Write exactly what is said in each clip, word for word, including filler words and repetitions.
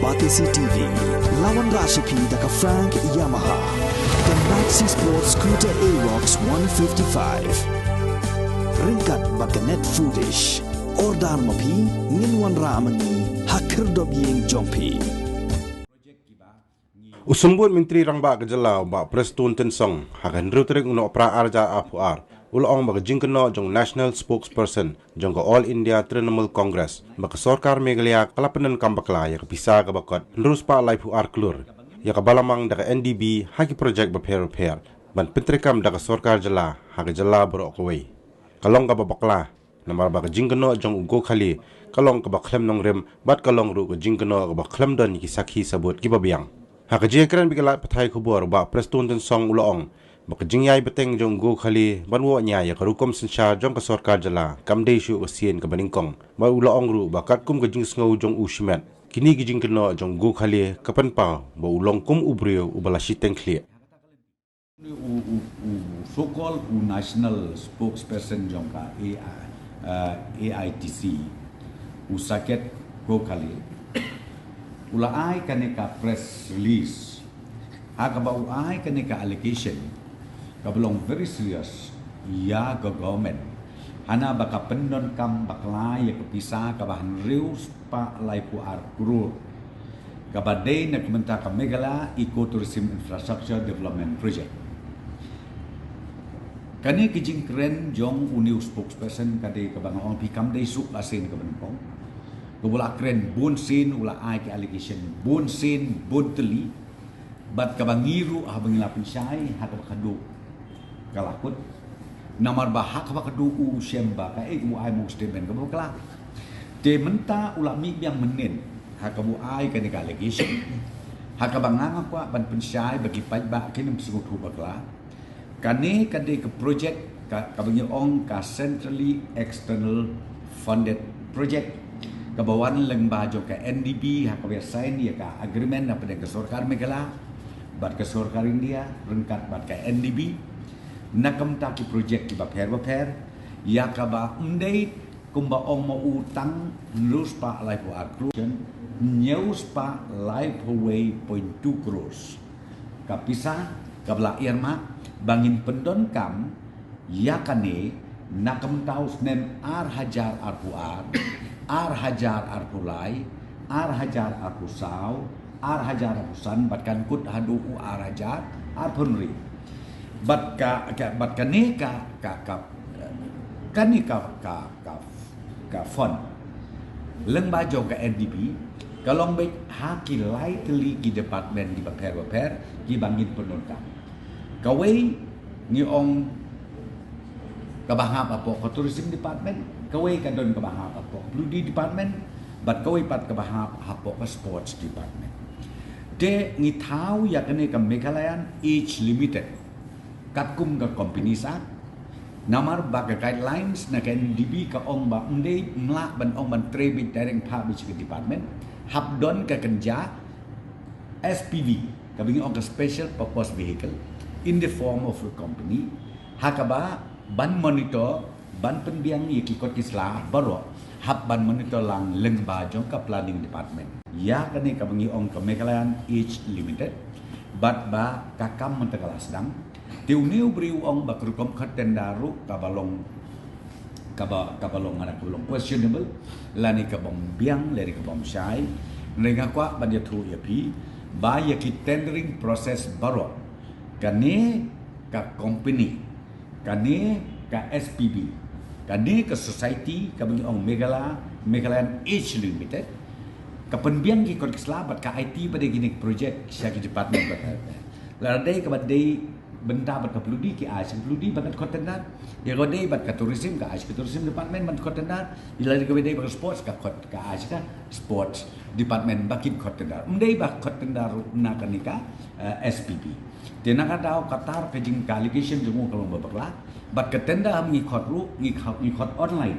Batesi T V, la wanrah sha phi da ka Frank Yamaha, ka Maxi Sport Scooter Aerox one fifty-five. Ryngkat bad ka Net Foodish. Order ma phi, ngin wanrah ma ngi ha khyrdop ïing jong phi. U Symbud Myntri Rangbah ka Jylla u Bah Prestone Tynsong, ha ka hynriew tarik u Nohprah arhajar arphew ar, u la ong ba ka jingkynnoh jong u National Spokesperson jong ka All India Trinamool Congress ba ka Sorkar Meghalaya ka la pyndonkam bakla ïa ka pisa kaba kot hynriew spah laiphew ar klur ïa ka balang da ka N D B ha ki projek bapher bapher ban pyntreikam da ka Sorkar Jylla ha ka jylla baroh kawei. Ka long kaba bakla namar ba ka jingkynnoh jong u Gokhale ka long kaba khlem nongrim bad ka long ruh ka jingkynnoh kaba khlem don ïa ki sakhi sabut kiba biang. Ha ka jingïakren bad ki lad pathai khubor, u Bah Prestone Tynsong u la ong ba ka jingïai bteng jong u Gokhale ban wad nia ïa ka rukom synshar jong ka Sorkar Jylla kam dei shuh ka sien kaba nyngkong. Bad u la ong ruh ba katkum ka jingsngew jong u shimet, kine ki jingkynnoh jong u Gokhale ka pynpaw ba u long kum u briew uba la shiteng khlieh. U, u, u so-called u national spokesperson jong ka A I, uh, A I T C, u Saket Gokhale, u la ai kane ka press release. Ha kaba u ai kane ka allegation kaba long very serious ïa ka government, hana ba ka pyndonkam bakla ïa ka pisa kaba hynriew spah laiphew ar klur kaba dei na ka bynta ka Meghalaya Ecotourism Infrastructure Development Project. Kane ka jingkren jong une u spokesperson ka dei kaba nga ong phi kam dei shuh ka sien kaba nyngkong. Kaba u la kren bun sien, u la ai ki allegation bun sien bun tylli. Bad kaba ngi ruh haba ngi la pynshai ha kaba khadduh ka la kut. Namar ba ha kaba khadduh u shem ba kaei kaba u ai ma u statement kaba bakla. Te mynta u la mih biang mynnin ha kaba u ai kane ka allegation. Ha kaba nga nga kwah ban pynshai ba ki paidbah kin ym sngewthuh bakla. Kane ka dei ka project ka, kaba ngi ong ka Centrally External Funded Project, kaba wan lyngba jong ka N D B ha kaba ïa sign ïa ka agreement hapdeng ka Sorkar Meghalaya bad ka Sorkar India ryngkat bad ka N D B na ka bynta ki project kiba pher bapher, ïa kaba ym dei kumba ong ma u tang hynriew spah laiphew ar klur, hynñiew spah laiphew wei point two crores ka pisa kaba la earmark ba ngin pyndonkam ïa kane na ka bynta u snem ar hajar arphew ar, ar hajar arphew lai, ar hajar arphew saw, ar hajar arphew san bad kan kut haduh u ar hajar arphew hynriew. Bad ka, ka bad kane ka, ka, ka kane ka, ka, ka, ka fund lyngba jong ka N D B ka long beit ha ki lai tylli ki department kiba pher bapher kiba ngin pyndonkam. Kawei ngi ong kaba hap hapoh ka Tourism Department, kawei ka don kaba hap hapoh ka Phylludi Department, bad kawei pat kaba hap hapoh ka Sports Department. Te ngi thaw ïa kane ka Meghalayan Age Limited katkum ka Companies Act. Namar ba ka guidelines na ka N D B ka ong ba ym dei, ym lah ban ong ban trei beit direct, phah beit sha ka department. Hap don ka kynja S P V, kaba ngi ong ka Special Purpose Vehicle in the form of a company, ha kaba ban monitor, ban pynbiang ïa ki kot ki sla baroh, hap ban monitor lang lyngba jong ka Planning Department. Ïa kane kaba ngi ong ka Meghalayan Age Limited, bad ba ka kam mynta ka la sdang. Te une u briew u ong ba ka rukom khot tender ruh kaba long, kaba, kaba long, ngan ong kaba long questionable, lane ka bym biang, lane ka bym shai. Hynrei nga kwah ban ïathuh ïa phi ba ïa ki tendering process baroh, kane ka company, kane ka S P V, kane ka society kaba ngi ong Meghala-, Meghalayan Age Limited, ka pynbiang ki kot ki sla bad ka aiti pat ïa kine ki project sha ki department bad, lada dei kaba dei bynta bad ka Phylludi, ki ai sha ka Phylludi ban khot tender. Ïa kaba dei bad ka Tourism, ka ai sha ka Tourism Department ban khot tender. Ïa lada kaba dei bad ka Sports, ka khot, ka ai sha ka Sports Department ba kin khot tender. Ym dei ba khot tender ruh na kane ka, eh, S P V. Te na ka daw kata ka jing, ka allegation jong u ka long ba bakla. Bad ka tender haba ngi khot ruh, ngi kha-, ngi khot online.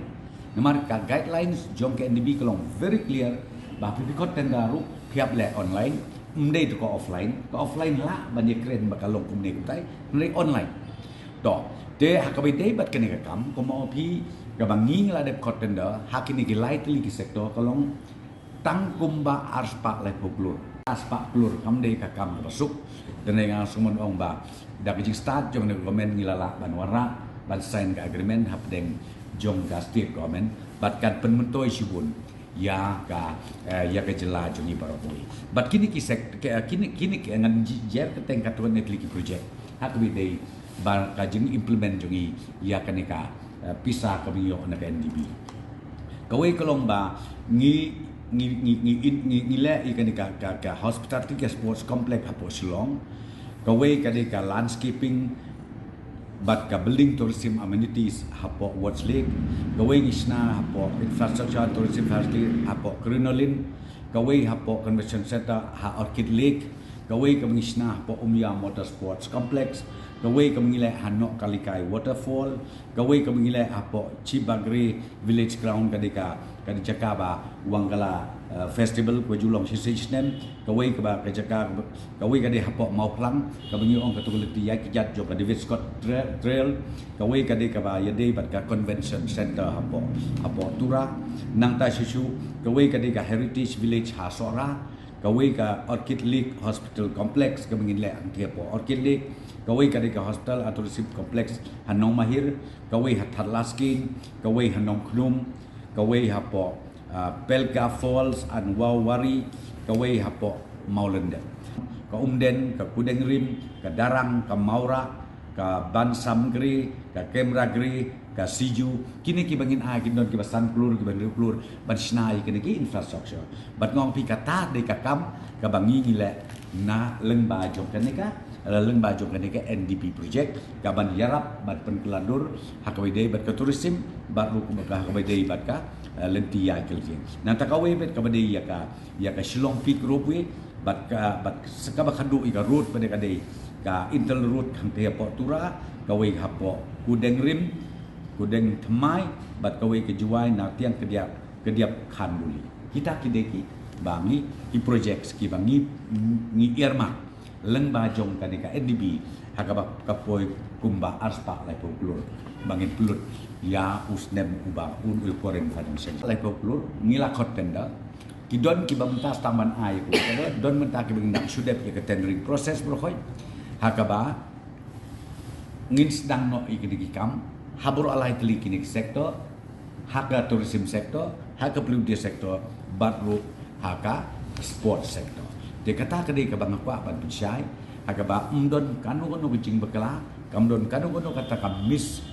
Namar ka guidelines jong ka N D B ka long very clear ba phi, phi khot tender ruh phi hap leh online, ym dei tang ka offline. Ka offline lah ban ïakren ba ka long kumne kumtai, hynrei online. To, te ha kaba ïadei bad kane ka kam, kumba ong phi, kaba ngi la dep khot tender ha kine ki lai tylli ki sector ka long Tang kumba arspah laiphew klur. Arspah klur kam dei ka kam kaba suk. Te nga sngewthuh ong ba da ka jingstad jong ka government ngi la lah ban wanrah, ban sign ka agreement hapdeng jong ka state government. Bad kan pynmyntoi shibun ïa ka, eh, ïa ka jylla jong ngi baroh kawei. Bad kine ki sek-, ke-, kine, kine ki ngan ji-, jer kyrteng katto katne tylli ki project ha kaba ïadei bad ka jing implement jong ngi ïa kane ka, eh, pisa kaba ngi ïoh na ka N D B. Kawei ka long ba ngi, ngi, ngi, ngi, ngi, ngi leh ïa kane ka, ka, ka hospitality, ka sports complex hapoh Shillong. Kawei ka dei ka landscaping bad ka building tourism amenities hapoh Ward's Lake. Kawei ngi shna hapoh infrastructure tourism facility hapoh Crinoline. Kawei hapoh convention center ha Orchid Lake. Kawei kaba ngi shna hapoh Umïa Motorsports Complex. Kawei kaba ngi leh ha Nohkalikai Waterfall. Kawei kaba ngi leh hapoh Chibagre Village Ground, ka dei ka, ka dei jaka ba Wangala, eh, Festival ka ju long shisien shisnem. Kawei kaba ka jaka, kawei ka dei hapoh Mawphlang, kaba ngi ong katto ka lynti ïaid kjat jong ka David Scott Tra-, Trail. Kawei ka dei kaba ïadei bad ka Convention Center hapoh, hapoh Tura. Nangta shisha, kawei ka dei ka Heritage Village ha Sohra. Kawei ka Orchid Lake Hospital Complex kaba ngin leh hangtei hapoh Orchid Lake. Kawei ka dei ka Hospital and Tourism Complex ha Nongmahir. Kawei ha Thadlaskein. Kawei ha Nongkhnum. Kawei hapoh, ah, Pelka Falls and Wawari. Kawei hapoh Mawlyndem. Ka Umden, ka Kudengrim, ka Darrang, ka Mawrah, ka Bansamgre, ka Kemragre, ka Siju, kine kiba ngin ai ki don kiba san klur, kiba hynriew klur ban shna ïa kine ki infrastructure. Bad nga ong phi kata dei ka kam kaba ngi ngi leh na lyngba jong kane ka, la lyngba jong kane ka N D B project, kaban ïarap bad pynkylla dur ha kaba ïadei bad ka tourism, bad ruh ha kaba ïadei bad ka, eh, lynti ïaid ka lynti. Nangta kawei bad kaba dei ïa ka, ïa ka Shillong Peak Ropeway, bad ka, bad sa kaba khadduh ïa ka road ba dei ka dei ka internal road hangtei hapoh Tura, kawei hapoh Kudengrim, Kudengthymmai, bad kawei ka Jowai na Tiang Kdiap, Kdiap Khanduli. Kita ki dei kiba ngi, ki projects kiba ngi, ngi earmark lyngba jong kane ka N D B, ha kaba ka poi kumba arspah laiphew klur ba ngin pynlut ïa u snem uba un u foreign financial. Laiphew klur ngi la khot tender. Ki don kiba mynta tang ban ai ïa ka tender, don mynta kiba ngin dang shu dep ïa ka tendering process baroh khoit. Ha kaba ngin sdang noh ïa kine ki kam ha baroh lai tylli kine ki sector, ha ka tourism sector, ha ka phytosanitary sector, bad ruh ha ka sports sector. Te kata ka dei kaba nga kwah ban pynshai, ha kaba ym don kano kano ka jingbakla, kam don kano kano kata ka mis-,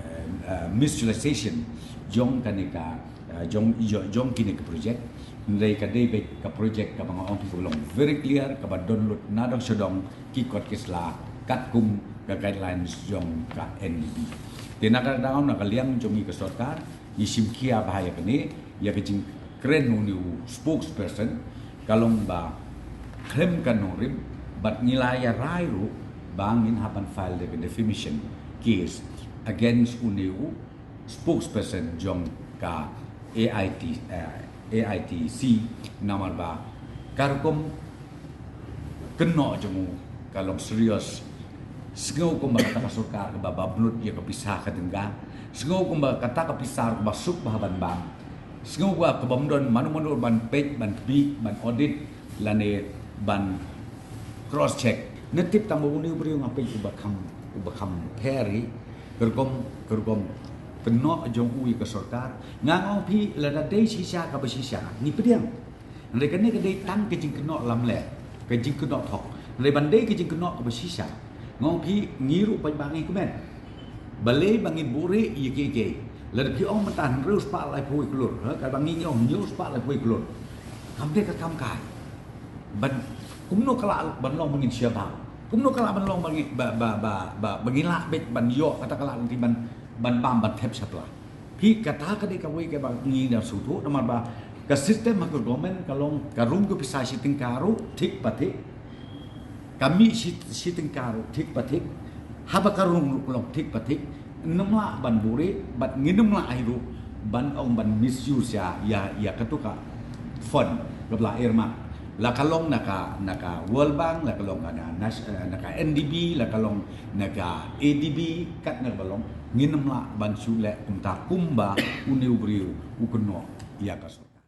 eh, eh, misutilization jong kane ka, eh, jong, jong, jong kine ki project. Hynrei ka dei beit ka project kaba nga ong phi ka long very clear, kaba don lut na dong sha dong, ki kot ki sla katkum ka guidelines jong ka N D B. Te na ka daw na ka liang jong ngi ka sorkar, ngi shim khia bha ïa kane, ïa ka jingkren une u spokesperson, ka long ba khlem ka nongrim, bad ngi la ïa rai ruh ba ngin hap ban file da ka defamation case against une u spokesperson jong ka A I T, eh, A I T C, namar ba ka rukom kynnoh jong u ka long serious. Sngew kumba kata ka sorkar kaba bam lut ïa ka pisa ka tynga. Sngew kumba kata ka pisa kaba suk bha ban bam. Sngew ba ka bym don mano mano ban peit, ban tbit, ban audit lane ban cross check. Nga tip tang ba une u briew nga peit uba kham, uba kham pher hi. Ka rukom, ka rukom kynnoh jong u ïa ka sorkar. Nga ong phi lada dei shisha kaba shisha, ngi pdiang. Hynrei kane ka dei tang ka jingkynnoh lamler, ka jingkynnoh thok. Hynrei ban dei ka jingkynnoh kaba shisha, nga ong phi ngi ruh paidbah ngi kmen. Balei ba ngin buhrieh ïa kiei kiei? Lada phi ong mynta hynriew spah laiphew klur, ha, kaba ngi ong hynriew spah laiphew klur, kam dei ka kam kai. Ban, kumno ka lah ban long ba ngin shia bam? Kumno ka lah ban long ba ngi, ba, ba, ba, ba, ba ngi lah beit ban ïoh kata ka lad lynti ban, ban bam ban thep shapla? Phi, kata ka dei kawei kaba ngi dang sngewthuh, namar ba ka system ha ka government ka long ka rung ka pisa shi tyngka ruh thik pa thik. Ka mih shi, shi tyngka ruh thik pa thik. Haba ka rung ruh ka long thik pa thik. Ngim lah ban buhrieh, bad ngim lah ai ruh ban ong ban misuse ïa, ïa, ïa katu ka fund kaba la earmark. La ka long na ka, na ka World Bank, la ka long na, na, eh, na ka N D B, la ka long na ka A D B, katne kaba long, ngim lah ban shu leh kumta kumba une u briew u kynnoh ïa ka sorkar.